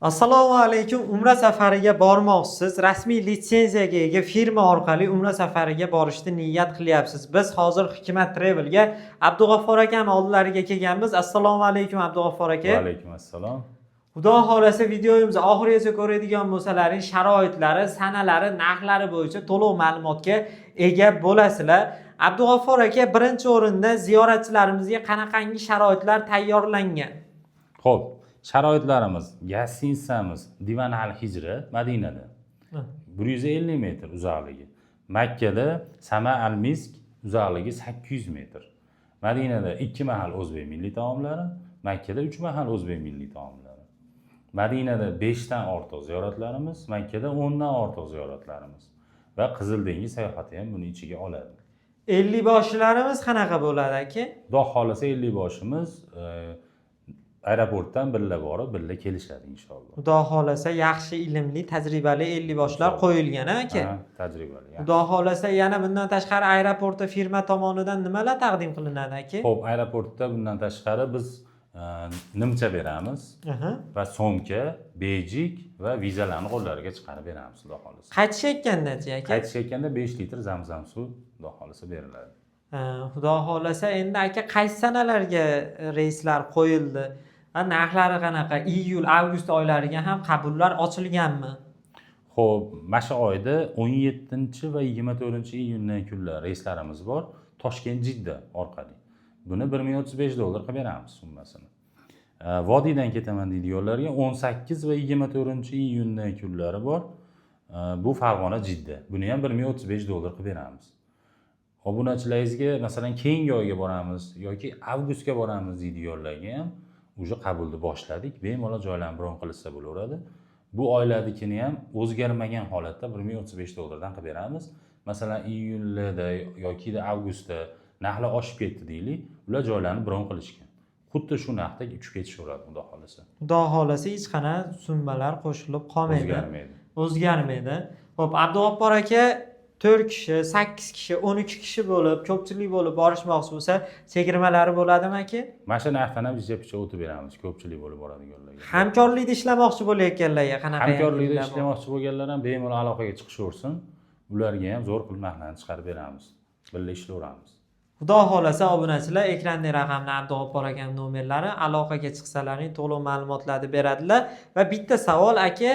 Assalomu alaykum. Umra safariga bormoqchisiz. Rasmiy litsenziyaga ega firma orqali umra safariga borishni niyat qilyapsiz. Biz hozir Hikmat Travelga Abdug'affor akam oldilariga kelganmiz. Assalomu alaykum, Abdug'affor aka. Va alaykum assalom. Xudo xohlasa, videomizni oxirigacha ko'radigan bo'lsalaring, sharoitlari, sanalari, narxlari bo'yicha to'liq ma'lumotga ega bo'lasizlar. Abdug'affor aka, birinchi o'rinda ziyoratchilarimizga qanaqangi sharoitlar tayyorlangan? Xo'p, sharoitlarimiz: гостиница miz Divan al Hijra Madinada. 150 metr uzoqligi. Makkada Sama al Misk uzoqligi 800 metr. Madinada ikki mahal o'zbek milliy taomlari, Makkada uch mahal o'zbek milliy taomlari. Madinada 5 dan ortiq ziyoratlarimiz, Makkada 10 dan ortiq ziyoratlarimiz va Qizil dengiz sayohati ham buni ichiga oladi. Ellikboshilarimiz qanaqa bo'ladi, aka? Xudo xohlasa, ellikboshimiz aeroportdan birga borib, birga kelishadi, inshaalloh. Xudo xohlasa, yaxshi, ilmli, tajribali ellikboshlar qo'yilgan, aka. Ha, tajribali, yaxshi. Xudo xohlasa, yana bundan tashqari aeroportda firma tomonidan nimalar taqdim qilinadi, aka? Xo'p, aeroportda bundan tashqari biz nimcha beramiz va сумка, bejik va vizalarni qo'llariga chiqarib beramiz, xudo xohlasa. Qaytishayotgandachi, aka? Qaytishayotganda 5 litr zamzam suv, xudo xohlasa, beriladi. Ha, xudo xohlasa, endi, aka, qaysi sanalarga reyslar qo'yildi va narxlari qanaqa? Iyul, avgust oylariga ham qabullar ochilganmi? Xo'p, mana shu oyda 17 va 24 iyundan kunlar reyslarimiz bor. Toshkent Jidda orqali. Buni 1035 dollar qilib beramiz summasini. Vodiydan ketaman deydiganlarga 18 va 24 iyundan kunlari bor. Bu Farg'ona Jidda. Buni ham 1035 dollar qilib beramiz. Obunachilaringizga, masalan, keyingi oyga boramiz yoki avgustga boramiz deydiganlarga ham уже qabulni boshladik. Bemalol joylarni bron qilishsa bo'laveradi. Bu oylarnikini ham o'zgarmagan holatda 1035 dollardan qilib beramiz. Masalan, iyulda yoki avgustda narxlar oshib ketdi deylik, ular joylarni bron qilishgan. Xuddi shu narxda uchib ketishaveradi, xudo xohlasa. Xudo xohlasa, hech qanaqa summalar qo'shilib qolmaydi. O'zgarmaydi. O'zgarmaydi. Ho'p, Abdug'oppor aka, 4 kishi, 8 kishi, 12 kishi bo'lib, ko'pchilik bo'lib borishmoqchi bo'lsa, chegirmalari bo'ladimi, aka? Mana shu narxdan ham picha picha o'tib beramiz ko'pchilik bo'lib boradiganlarga. Hamkorlikda ishlamoqchi bo'layotganlarga qanaqa Hamkorlikda yangiliklar bor? ishlamoqchi bo'lganlar ham bemalol aloqaga chiqishaversin. Ularga ham zo'r qilib narxlarni chiqarib beramiz. Birga ishlayveramiz. Xudo xohlasa, obunachilar, ekrandagi raqamni, Abdug'oppor akam nomerlari, aloqaga chiqsalaring, to'liq ma'lumotlarni beradilar. Va bitta savol, aka,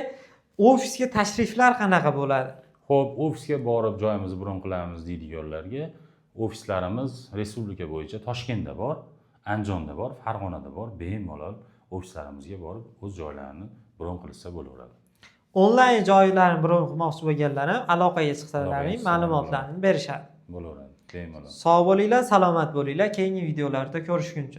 ofisga tashriflar qanaqa bo'ladi? Xo'p, ofisga borib joyimizni bron qilamiz deydiganlarga ofislarimiz respublika bo'yicha Toshkentda bor, Andijonda bor, Farg'onada bor. Bemalol ofislarimizga borib o'z joylarini bron qilishsa bo'laveradi. Onlayn joylarni bron qilmoqchi bo'lganlar ham aloqaga chiqsalaring, Aloqaga chiqsa ma'lumotlarni berishadi. Bo'laveradi, bemalol. Sog' bo'linglar, salomat bo'linglar. Keyingi videolarda ko'rishguncha.